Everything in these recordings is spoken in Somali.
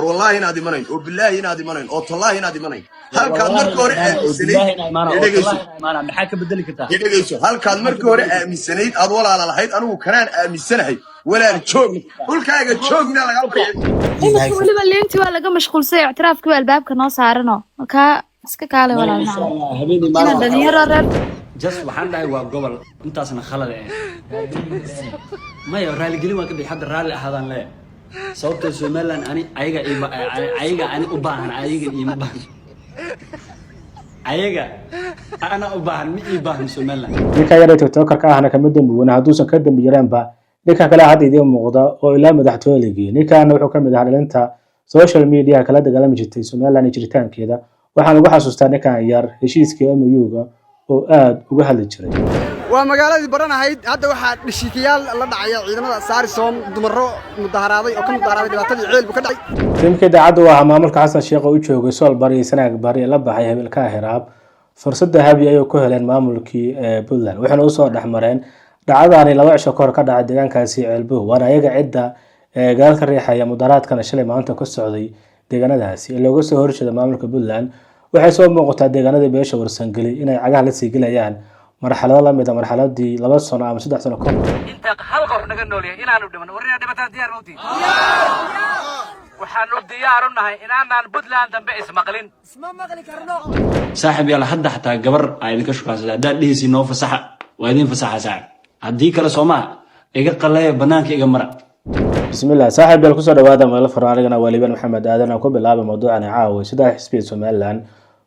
War wallaahi inaad imanayn, oo bilaahi inaad imanayn, oo tallaahi inaad imanayn. Halkaad marka hore aaminsanayd, dhegeyso. Maxaa ka bedeli kartaa? Dhegeyso, halkaad markii hore aaminsanayd aad walaala lahayd, anigu kanaan aaminsanahay. Walaal, joog dhulkaaga, joog miyaa lagaa barya? Imika weliba liintii waa laga mashquulsay, ictiraafkii baa albaabka noo saarano. Markaa iska kaalay, walaal. Insha Macaan. Allah habeenii inaan maalin. Dhalinyaro reer. Just waxaan dhahay waa gobol, intaasna khalad eh maya. Raaligelin waan ka bixi hadda, raalli ahaadaan leeyahay, sababtoo Somaliland ani ayaga ayaga ani u baahan, ayaga iima baahan. Ayaga ana u baahan, ma ii baahan Somaliland. Ninka yar ee TikTokerka ahna kama dembi, hadduusan ka dembi yareenba ninka kale hadda idiin muuqda oo ilaa madaxtooye la geeyey. Ninkaana wuxuu ka mid ahaa dhalinta social media kala dagaalami jirtay Somaliland iyo jiritaankeeda. Waxaan ugu xasuustaa ninkan yar heshiiskii MOU-ga oo aad uga hadli jiray. Waa magaaladii Baran ahayd. Hadda waxaa dhishiikayaal la dhacaya ciidamada Saarisoom, dumaro mudaharaaday oo ka mudaharaaday dhibaatadii Ceel buu ka dhacay. Tiimkii daacadda u ahaa maamulka Xasan Sheekh oo u joogay Sool Bari iyo Sanaag Bari ee la baxay Hebelka Hiraab, fursadda habi ayay ku heleen maamulkii ee Puntland, waxayna usoo dhexmareen dhacdadaani 2 cisho kahor ka dhacay deegaankaasi Ceelbuh. Waana ayaga cidda ee gadaal ka riixaya mudaharaadkana shalay maanta ka socday deegaanadaasi ee looga soo horjeeda maamulka Puntland. Waxay soo muuqataa deegaanadii beesha Warsangeli inay cagaha la sii gelayaan marxalado lamid a marxaladii 2 sano ama 3 sano kahor. Inta hal qof naga nool yahay inaanu dhiman, war inaad dhimataan diyaar mawtiin. Waxaanu diyaar u nahay inaanaan Puntland dambe ismaqlin. Saaxib yaal, hadda xataa gabar aa idinka shukaansada haddaad dhehaysi noo fasaxa, waa idin fasaxa saaxib. Haddii kale soo maha, iga qaleeya, banaanka iga mara. Bismillah, saaxiib yaal, kusoo dhawaada meel furan. Anigana waa Liibaan Maxamed Aadan. Aan ku bilaabay mawduucan caawa. Saddex xisbi ee Somaliland,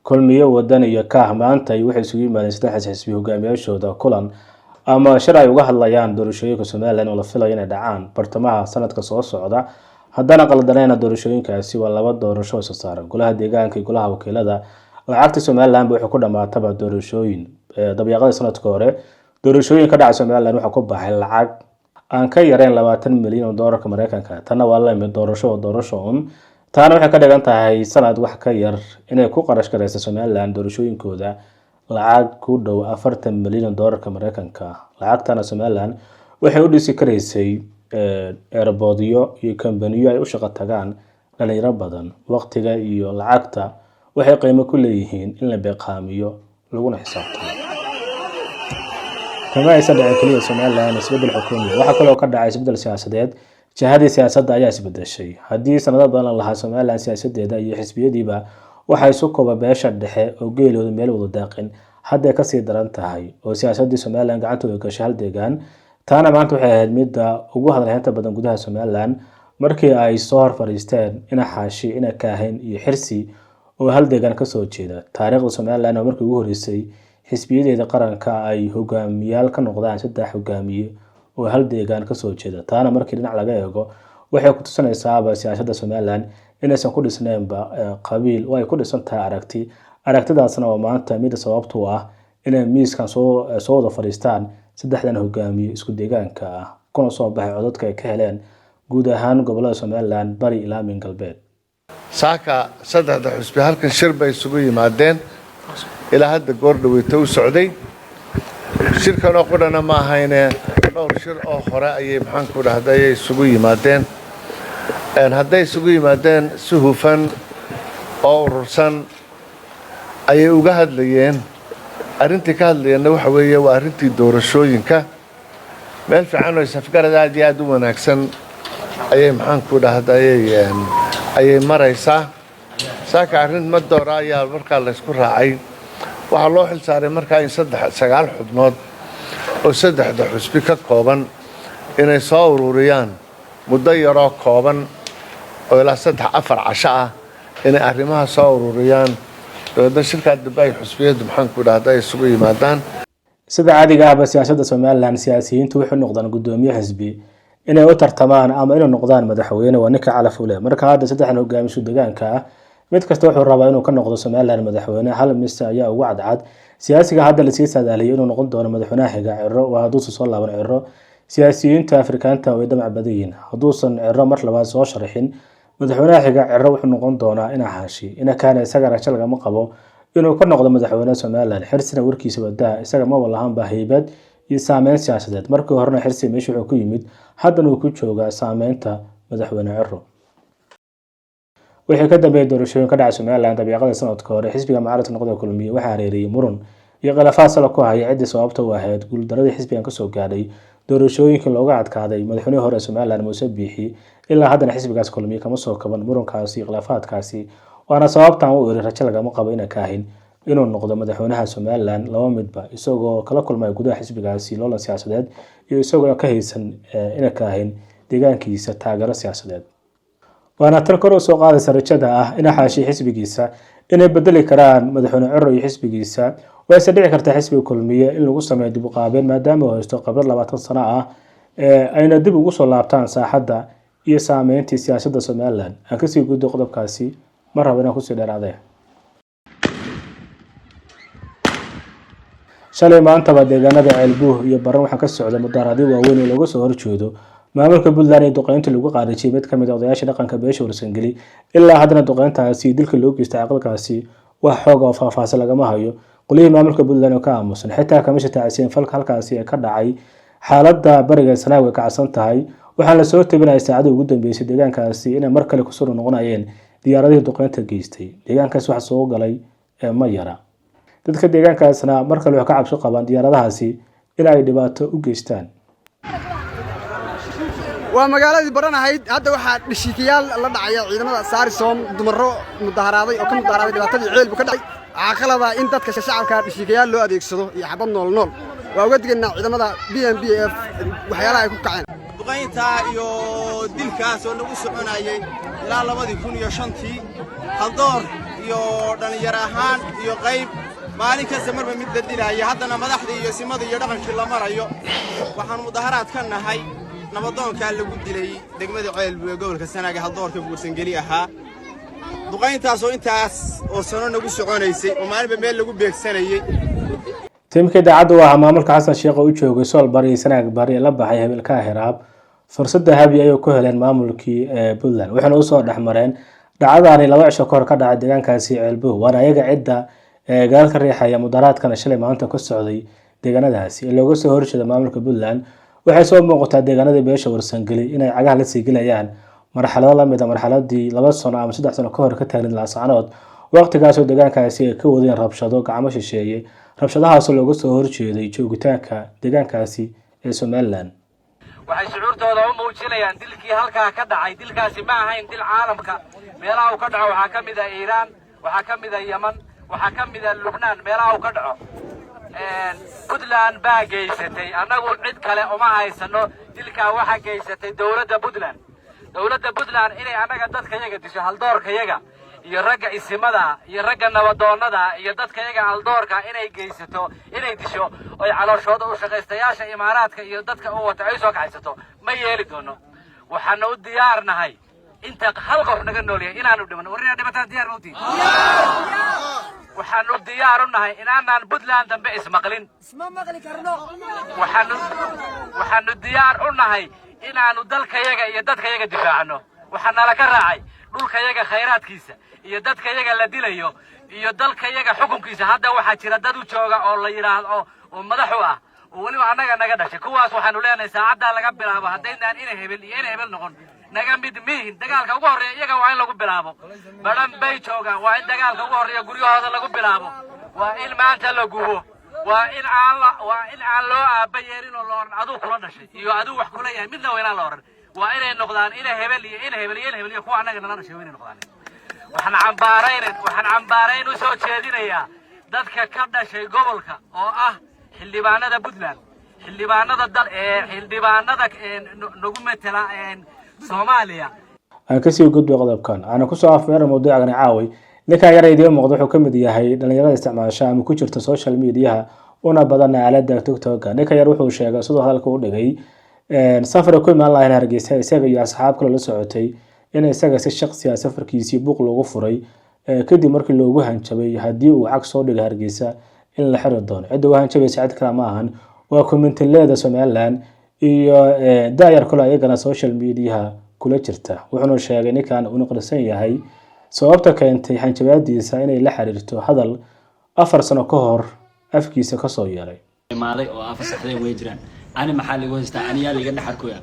Kulmiyo, Wadan iyo Kaah, maanta ay waxay isugu yimaadeen saddexdaas xisbi hogaamiyaashooda kulan ama shir ay uga hadlayaan doorashooyinka Somaliland oo la filayo inay dhacaan bartamaha sanadka soo socda. Haddana qaldanayna, doorashooyinkaasi waa laba doorasho oo isa saaran, golaha deegaanka iyo golaha wakiilada. Lacagta Somaliland ba waxay ku dhamaataba doorashooyin. Dabyaqada sanadka hore doorashooyin ka dhacay Somaliland waxaa ku baxay lacag aan ka yareyn 20 milyan oo doolarka Mareykanka. Tanna waa lamid, doorasho oo doorasho un. Taana waxay ka dhigan tahay sanad wax ka yar inay ku qarash garaysa Somaliland doorashooyinkooda lacag ku dhow 40 milyan oo doolarka Mareykanka. Lacagtana Somaliland waxay u dhisi karaysay airportyo iyo kambaniyo ay u shaqo tagaan dhalinyaro badan. Waqtiga iyo lacagta waxay qiimo ku leeyihiin in la beeqaamiyo laguna xisaabtamo. Kama aysan dhicin keliya Somaliland isbeddel xukuumi, waxaa kaloo ka dhacay isbeddel siyaasadeed. Jihadii siyaasadda ayaa isbedeshay. Haddii sanado badan la lahaa Somaliland siyaasadeeda iyo xisbiyadiiba waxaa isu kooba beesha dhexe oo geelooda meel wada daaqin, hadday kasii daran tahay oo siyaasaddii Somaliland gacantooda gashay hal deegaan. Taana maanta waxay ahayd midda ugu hadalheynta badan gudaha Somaliland, markii ay soo hor fadhiisteen Ina Xaashi, Ina Kaahin iyo Xirsi oo hal deegaan kasoo jeeda. Taariikhda Somaliland oo markii ugu horreysay xisbiyadeeda qaranka ay hogaamiyaal ka noqdaan saddex hogaamiye oo hal deegaan kasoo jeeda. Taana markii dhinac laga eego waxay ku tusinaysaaba siyaasadda Somaliland inaysan ku dhisnaynba qabiil oo ay ku dhisan tahay aragti. Aragtidaasna oo maanta midda sababtu ah inay miiskan soo wada fadhiistaan saddexdan hogaamiye isku deegaanka ah, kuna soo baxay codadka ay ka heleen guud ahaan gobolada Somaliland, bari ilaa min galbeed. Saaka saddexda xusbi halkan shir bay isugu yimaadeen, ilaa hadda goor dhaweyto u socday. Shirkanoo qudhana ma ahayne, dhowr shir oo hore ayay, maxaanku dhahday, isugu yimaadeen. Hadday isugu yimaadeen, si hufan oo urursan ayay uga hadlayeen. Arrintii ka hadlayeenna waxa weeye waa arrintii doorashooyinka. Meel fiican oo isafgarad aad iyo aad u wanaagsan ayay, maxaanku dhahday, ayay maraysaa. Saaka arrin ma doora ayaa markaa laysku raacay. Waxaa loo xil saaray markaa in saddex sagaal xubnood oo saddexda xusbi ka kooban inay soo ururiyaan muddo yaroo kooban oo ilaa 3-4 casho ah, inay arrimaha soo ururiyaan, dabeedna shirkaa dambe ay xusbiyaddu, maxaanku dhahda, ay isugu yimaadaan. Sida caadiga ahba siyaasadda Somaliland, siyaasiyiintu waxay noqdaan guddoomiye xisbi inay u tartamaan ama inay noqdaan madaxweyne, waa ninka calaf u leh. Marka hadda saddexdan hogaamisu deegaanka ah mid kasta wuxuu rabaa inuu ka noqdo Somaliland madaxweyne. Hal mise ayaa ugu cadcad siyaasiga hadda lasii saadaaliyay inuu noqon doono madaxweynaha xiga? Ciro. Waa hadduusan soo laaban Ciro. Siyaasiyiinta Afrikaanta way damac badan yihiin. Hadduusan Ciro mar labaad soo sharxin, madaxweynaha xiga Ciro wuxuu noqon doonaa Ina Xaashi. Ina Kaana isaga rajo lagama qabo inuu ka noqdo madaxweyne Somaliland. Xirsina warkiisa wadaa, isaga maba lahaanba haybad iyo saameyn siyaasadeed. Markii horena Xirsi meesha wuxuu ku yimid, haddana uu ku joogaa saameynta madaxweyne Ciro. Wixii ka dambeeyay doorashooyin ka dhacay Somaliland dabiiqada sanadka hore, xisbiga mucaaradka noqda Kulmiye waxaa hareeriyey muran iyo khilaafaad sala ku haya ciddii sababta u ahayd guuldaradii xisbigan kasoo gaadhay doorashooyinkii looga adkaaday madaxweynihii hore ee Somaliland Muuse Biixi. Ilaa haddana xisbigaas Kulmiye kama soo kaban murankaasi iyo khilaafaadkaasi, waana sababtan u iri rajo lagama qabo ina Kaahin inuu noqdo madaxweynaha Somaliland, laba midba isagoo kala kulmaya gudaha xisbigaasi loolan siyaasadeed iyo isagoo ka haysan ina Kaahin deegaankiisa taageero siyaasadeed. Waana tan kor u soo qaadaysa rajada ah ina Xaashi xisbigiisa inay bedeli karaan madaxweyne Ciro iyo xisbigiisa. Wayse dhici kartaa xisbiga Kulmiye in lagu sameeyo dib u qaabeen, maadaama uu haysto khibrad 20 sano ah, ee ayna dib ugu soo laabtaan saaxadda iyo saameyntii siyaasadda Somaliland. Aan kasii guddo qodobkaasi, ma rabo inaan kusii dheeraadee. Shalay maantaba deegaanada Ceelbuuh iyo Baran waxaa ka socda mudaharaadyo waaweyn oo looga soo horjeedo maamulka Puntland iyo duqeynta lagu qaarijiyay mid kamid a odayaasha dhaqanka beesha Warsangeli. Ilaa haddana duqeyntaasi dilka loo geystay caqalkaasi wax xooga oo faahfaahsan lagama hayo. Qolihii maamulka Puntland oo ka aamusan, xitaa kama shataacisiin falka halkaasi ee ka dhacay. Xaaladda bariga Sanaag way kacsan tahay. Waxaana lasoo tebinaya saacadii ugu dambeysay deegaankaasi inay mar kale kusoo noqonayeen diyaaradihii duqeynta geystay. Deegaankaasi waxa soo galay ee ma yara, dadka deegaankaasna mar kale waxay ka cabsi qabaan diyaaradahaasi in ay dhibaato u geystaan. Waa magaaladii Baran ahayd. Hadda waxaa dhishiikayaal la dhacaya ciidamada Saarisoom dumaro mudaharaaday oo ka mudaharaaday dhibaatadii Ceelbu ka dhacay. Waxaa qalada in dadka shacabka dhishiikayaal loo adeegsado iyo xabad nool nool. Waa uga digaynaa ciidamada BMBF waxyaalaha ay ku kaceen. Duqayntaa iyo dilkaas oo nagu soconayay ilaa 2005-tii, haldoor iyo dhallinyaro ahaan iyo qayb maalin kasta marba mid la dilaaya, haddana madaxdii iyo simadii iyo dhaqankii la marayo. Waxaan mudaharaad ka nahay nabadoonkaa lagu dilay degmada Ceelbu ee gobolka Sanaaga, haldoorka Buursangeli ahaa. Duqayntaasoo intaas oo sano nagu soconaysay oo maalinba meel lagu beegsanayey. Tiimkii daacadda u ahaa maamulka Xasan Sheekh oo u joogay Sool Bari iyo Sanaag Bari ee la baxay Hebelka Hiraab fursadda habi ayay ku heleen maamulkii ee Puntland, waxaana usoo dhexmareen dhacdadaani 2 cisho kahor ka dhacay deegaankaasi Ceelbuh. Waana ayaga cidda ee gadaal ka riixaya mudaharaadkana shalay maanta ka socday deegaanadaasi ee looga soo horjeeda maamulka Puntland. Waxay soo muuqataa deegaanadii beesha Warsangeli inay cagaha la sii gelayaan marxalado lamid a marxaladii 2 sano ama 3 sano kahor ka taagnayd Laascanood, waqtigaasoo deegaankaasi ay ka wadeen rabshado gacmo shisheeye, rabshadahaasoo looga soo horjeeday joogitaanka deegaankaasi ee Somaliland. Waxay shucuurtooda u muujinayaan dilkii halkaa ka dhacay. Dilkaasi ma ahayn dil caalamka meelaha uu ka dhaco. Waxaa ka mid ah Iiraan, waxaa ka mid ah Yeman, waxaa ka mid ah Lubnaan meelaha uu ka dhaco. Puntland baa geysatay, annagu cid kale uma haysano. Dilkaa waxaa geysatay dowladda Puntland. Dowladda Puntland inay annaga dadkayaga disho, haldoorkayaga iyo ragga isimada iyo ragga nabadoonnada iyo dadkayaga haldoorka inay geysato, inay disho oy calooshooda u shaqaystayaasha Imaaraadka iyo dadka u wata ay soo kaxaysato, ma yeeli doono. Waxaana u diyaar nahay inta hal qof naga nool yahay inaanu dhiman. War inaad dhimataan diyaar mawtiin? Waxaanu diyaar u nahay inaanaan Puntland dambe ismaqlin. Waxaanu diyaar u nahay inaanu dalkayaga iyo dadkayaga difaacno. Waxaa nala ka raacay dhulkayaga khayraadkiisa iyo dadkayaga la dilayo iyo dalkayaga xukunkiisa. Hadda waxaa jira dad u jooga oo la yidhaahdo oo madax u ah oo weliba annaga naga dhashay. Kuwaas waxaanu leenahay saacaddaa laga bilaabo haddaynaan ina hebel iyo ina hebel noqon, naga mid mihin. Dagaalka ugu horreeya iyaga waa in lagu bilaabo. Baran bay joogaan, waa in dagaalka ugu horreeya guryahooda lagu bilaabo. Waa in maanta la gubo. Waa in aan loo aaba yeelin oo la oran aduu kula dhashay iyo aduu wax kula yahay midna waa inaan la oran. Waa inay noqdaan ina hebel iyo ina hebel iyo ina hebel iyo kuwa annaga nala dhashay waa inay noqdaan. Waxaan cambaarayn u soo jeedinayaa dadka ka dhashay gobolka oo ah xildhibaanada Puntland, xildhibaanada dal ee xildhibaanada ee nagu metela Soomaaliya. Aan kasii gudbay qodobkan, aana kusoo afmeera mawduucani caaway. Ninkan yar idiin muuqda wuxuu ka mid yahay dhalinyarada isticmaasha ama ku jirta social mediaha, una badan aalada TikToka. Ninkan yar wuxuu sheegay, siduu hadalka u dhigay, safar ku imaan lahayn Hargeysa isaga iyo asxaab kale la socotay, in isaga si shaqsi ah safarkiisii buuq loogu furay, kadib markii loogu hanjabay haddii uu cag soo dhigay Hargeysa in la xiri doono. Cidda u hanjabaysa cid kale ma ahan, waa community-leeda Somaliland iyo daayar kale ayagana social mediaha kula jirta. Wuxuuna sheegay ninkan uu nuqrisan yahay sababta keentay hanjabaadiisa inay la xiriirto hadal 4 sano ka hor afkiisa kasoo yeelay. Imaaday oo aa fasaxdeen way jiraan. Ani maxaa liigu haystaa? Ani yaa liiga dhexarkoya?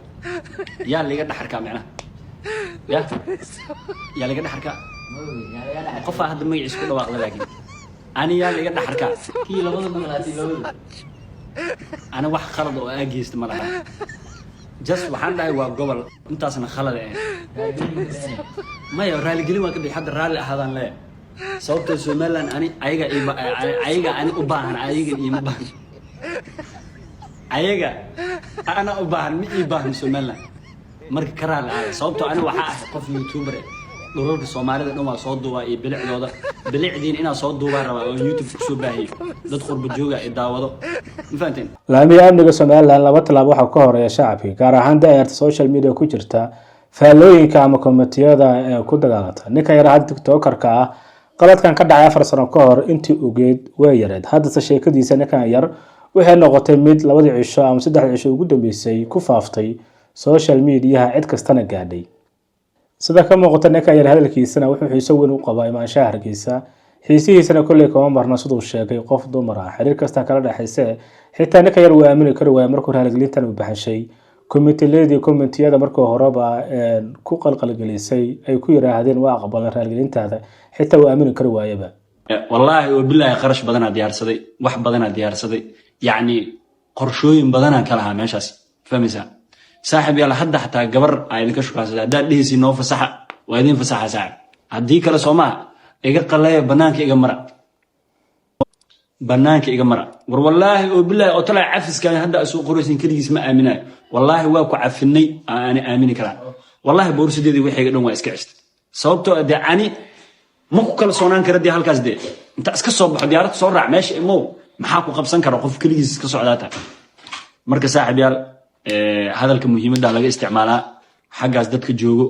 Yaa liiga dhexarkaa micnaha? Ya yaa liiga dhexarkaa? Qofaa hadda magaciisa ku dhawaaqda, laakiin ani yaa la iga dhex arkaa? Kii labada maqlaatay labada. Ani wax khalad oo aa geysta ma laha. Just waxaan dhahay waa gobol, intaasna khalad eh. Maya, raaligelin waa ka bixi. Hadda raalli ahaadaan leeyahay, sababtoo Somaliland ani ayaga ayaga ani u baahan, ayaga iima baahan. Ayaga ana u baahan, ma ii baahan Somaliland. Marka ka raalli ahaada, sababtoo ani waxaa ahay qof YouTuber eh. Dhulalka Soomaalida dhan waa soo duubaa iyo bilicdooda. Bilicdiin inaa soo duubaa rabaa oo YouTube kusoo baahiyo, dad qurba jooga i daawado. Ma fahanteen? Laamiga amniga Somaliland laba tallaabo waxaa ka horeeya shacabkii, gaar ahaan da-yarta social media ku jirta, faallooyinka ama commentiyada ee ku dagaalanta. Ninka yara hadda TikTokerka ah, qaladkan ka dhacay 4 sano ka hor intii ogeed way yareed. Haddase sheekadiisa ninkan yar waxay noqotay mid labadii cisho ama 3dii cisho ugu dambeysay ku faaftay social mediaha, cid kastana gaadhay. Sida ka muuqata ninkan yar hadalkiisana, wuxuu xiiso weyn u qabaa imaanshaha Hargeysa. Xiisihiisana kolley kama marno, siduu sheegay, qof dumar ah xiriir kasta kala dhexayse. Xitaa ninka yar wuu aamini kari waaya markuu raaligelintan uu baxashay. Comitileedii commentiyada markii horeba ku qalqalgelisay ay ku yiraahdeen waa aqbalan raaligelintaada, xitaa wuu aamini kari waayaba. Wallaahi oo bilaahi, qarash badanaa diyaarsaday, wax badanaa diyaarsaday, yacni qorshooyin badanaa ka lahaa meeshaas. Fahmaysaa, saaxib yaal? Hadda xataa gabar aa idinka shukaansaday. Haddaad dhehaysi noo fasaxa, waa idin fasaxa, saaxib. Haddii kale soo maha, iga qaleeya, banaanka iga mara, banaanka iga mara. War wallaahi oo bilaahi oo talaa, cafiskaan hadda soo qoraysin keligiis ma aaminayo. Wallaahi waa ku cafinay aani aamini karaa. Wallaahi boorsadeedii waxayga dhan waa iska cestay, sababtoo ah dee ani ma ku kalsoonaan kara. Dee halkaas dee inta iska soo baxo, diyaarad soo raac, meesha imow, maxaa ku qabsan kara qof keligiis iska socdaa tahay? Marka saaxib yaal, hadalka muhiimadda laga isticmaalaa. Xaggaas dadka joogo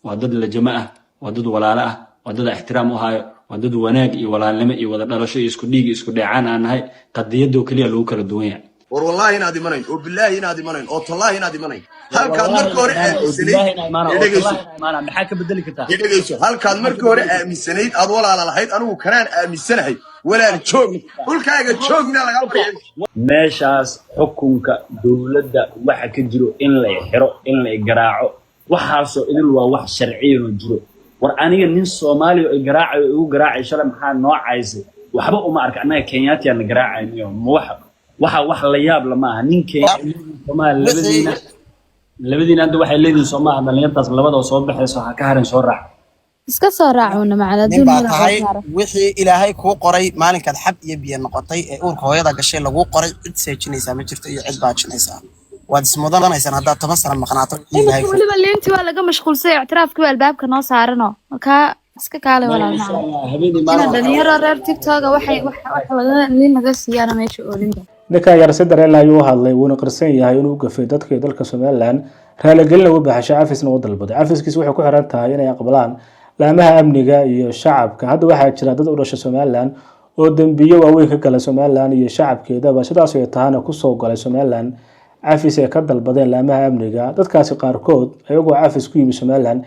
waa dad lajama ah, waa dad walaalo ah, waa dad ixtiraam u hayo, waa dad wanaag iyo walaalnimo iyo wada dhalasho iyo isku dhiig iyo isku dheecaan aan nahay. Qadiyadoo keliya lagu kala duwan yahay. War wallaahi inaad imanayn, oo bilaahi inaad imanayn, oo tallaahi inaad imanayn. Halkaad marka hore aaminsanayd, dhegeyso. Maxaa ka bedeli kartaa? Dhegeyso, halkaad markii hore aaminsanayd aad walaala lahayd, anigu kanaan aaminsanahay. Walaal, joog dhulkaaga, joogna lagaa barya. Meeshaas xukunka dowladda waxa ka jiro in la xiro, in la garaaco, waxaasoo idil waa wax sharciyan oo jiro. War aniga nin Soomaaliya oo i garaacayo, igu garaacay shalay, maxaa noo caysay? Waxba uma arka. Annaga Kenyaatiyaa na garaacaynayo. Ma waxa wax la yaab lama aha. Nin Kenya Soomaaliya, labadiina hadda waxay leedihiin, soo maaha? Dhalinyartaas labadoo soo baxayso ha ka harin, soo raac. Iska soo raacuuna macana. Nin baa adduun tahay. Wixii Ilaahay kuu qoray maalinkaad xab iyo biyo noqotay ee uurka hooyada gashay laguu qoray, cid seejinaysaa ma jirto iyo cid baajinaysaa. Waad ismudanaysaan haddaad 10 sano maqnaato wixii Ilaahay Imika kuu weliba liintii waa laga mashquulsay, ictiraafkii baa albaabka noo saarano. Markaa iska kaalay, walaal. Insha Macana Allah habeenii ina maalin. Dhalinyaro reer TikToka waxay wax laga liin laga siiyaana meesha oolinba. Ninkan yar si dareen ayuu u hadlay, wuuna qirsan yahay inuu u gafay dadka iyo dalka Somaliland. Raaligelina uu baxashay, cafisna u dalbaday. Cafiskiisa waxay ku xiran tahay inay aqbalaan laamaha amniga iyo shacabka. Hadda waxaa jira dad u dhashay Somaliland oo dembiyo waaweyn ka galay Somaliland iyo shacabkeedaba, sidaas ay tahana kusoo galay Somaliland, cafis ay ka dalbadeen laamaha amniga. Dadkaasi qaarkood ayagoo cafis ku yimi Somaliland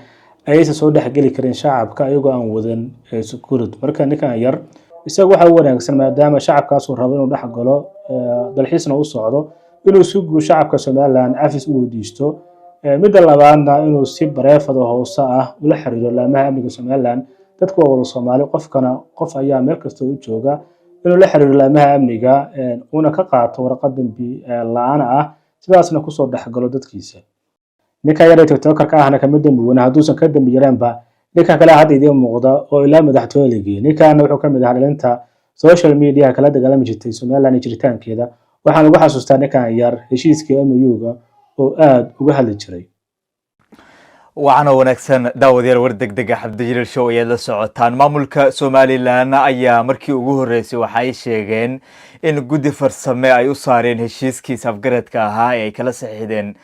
ayaysan soo dhexgeli karin shacabka ayagoo aan wadan security. Marka ninkan yar isaga waxa u wanaagsan, maadaama shacabkaasuu rabo inuu dhex galo, dalxiisna u socdo, inuu si guud shacabka Somaliland cafis u weydiisto. Midda labaadna, inuu si bareefada hoose ah ula xiriiro laamaha amniga Somaliland. Dadku waa wada Soomaali, qofkana qof ayaa meel kasta u jooga. Inuu la xiriiro laamaha amniga, una ka qaato warqad dambi la-aan ah, sidaasna kusoo dhexgalo dadkiisa. Ninkan yar ee TikTokerka ahna kama dembi wana. Hadduusan ka dembi yareenba ninkan kale hadda idiin muuqda oo ilaa madaxtooye la geeyey, ninkaana wuxuu kamid ahaa dhalinta social media kala dagaalami jirtay Somaliland iyo jiritaankeeda. Waxaan ugu xasuustaa ninkan yar heshiiskii MOU-ga oo aada uga hadli jiray. Wacanoo wanaagsan daawadayaal, war degdega Xabdijaliil Show ayaad la socotaan. Maamulka Somaliland ayaa markii ugu horreysay waxa ay sheegeen in guddi farsame ay u saareen heshiiskii safgaradka ahaa ee ay kala saxiixdeen.